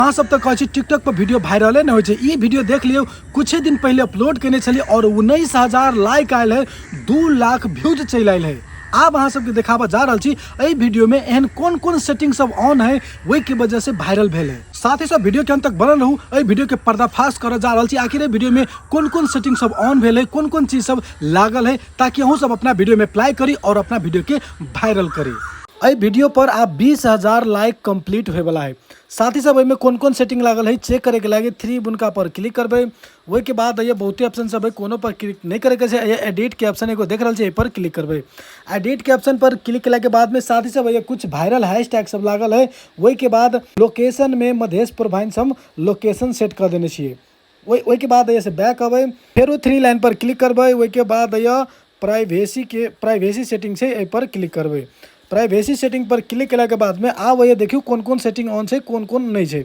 अहाँ सब तऽ कहै छी टिकटॉक पर वीडियो वायरले नहि होइ छै। ई वीडियो देख लियौ, कुछ दिन पहिले अपलोड केने छलियै और 19,000 लाइक आयल है, 2 लाख व्यूज चलि आयल है। आब अहाँ सबके देखाबऽ जा रहल छी, एहि वीडियो में एहन कोन कोन सेटिंग सब ऑन है, ओहि के वजह से वायरल भेल है। साथ ही सब वीडियो के अंत तक बनल रहू। एहि वीडियो के पर्दाफाश करऽ जा रहल छी, आखिर एहि वीडियो में कोन कोन सेटिंग सब ऑन भेल है, कोन कोन चीज सब लागल है, ताकि अहूँ सब अपना वीडियो में अप्लाई करी और अपना वीडियो के वायरल करी। एहि वीडियो पर आब 20,000 लाइक कंप्लीट होयवला है। साथ ही सब एहिमे कोन कोन सेटिंग लागल है, चेक करे के लागी थ्री बुनका पर क्लिक करबै। ओहिके बाद ये बहुते ऑप्शन सब है, कोनो पर क्लिक नहीं करे के छै। ये एडिट के ऑप्शन एगो देख रहल छै, एहि पर क्लिक करबै। एडिट के ऑप्शन पर क्लिक केला के बाद में साथ ही सब ये कुछ वायरल हैशटैग सब लागल है। ओहिके बाद लोकेशन में मधेश प्रोवाइंस हम लोकेशन सेट कर देने छियै। ओहिके बाद ये से बैक अबै, फेरो थ्री लाइन पर क्लिक करबै। ओहिके बाद ये प्राइवेसी के प्राइवेसी सेटिंग छै, एहि पर क्लिक करबै। प्राइवेसी सेटिंग पर क्लिक केला के बाद में आब ये देखियौ कोन कोन सेटिंग ऑन छै, कोन कोन नहि छै।